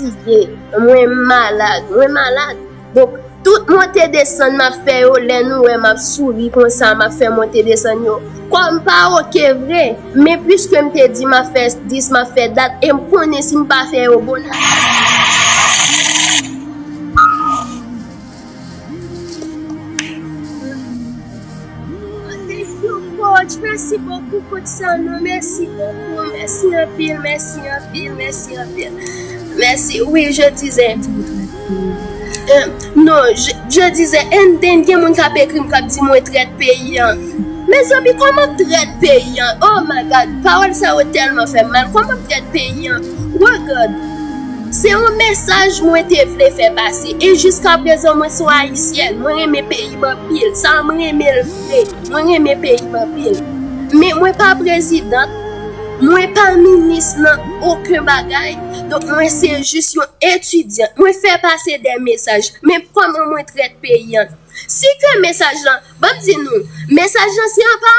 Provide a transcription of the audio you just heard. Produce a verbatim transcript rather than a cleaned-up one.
fatige, mwen malad, mwen malad. Donk, tout monte desann m ap fè yo, lè nou wè m ap souri konsa, m ap fè monte desann yo, kò m pa oke vre. Men piske m te di m ap fè dis, m ap fè dat, e m konnen si m pa fè yo bon, Thank you, coach. Mèsi bokou, coach Sanon. Mèsi bokou. Mèsi anpil, mèsi anpil, mèsi anpil. Mèsi. Wi, je disais. Euh, non, je, je disais, and then, gen moun k ap ekri m, k ap di mwen trèt peyi an. Mezanmi, kòman trèt peyi an? Oh my God, pawòl sa yo tèlman fè m mal. Kòman trèt peyi an? Regard, se yon mesaj mwen te vle fè pase. E jiskaprezan, mwen se yon Ayisyèn. Mwen renmen peyi m anpil. Sa a, mwen renmen l vre. Mwen renmen peyi m anpil. Men mwen pa prezidan. Mwen pa minis nan okenn bagay. Donk, mwen se jis yon etidyan. Mwen fè pase de mesaj. Men kòman mwen trèt peyi an? Si ke mesaj lan, ban m di nou, mesaj lan se anba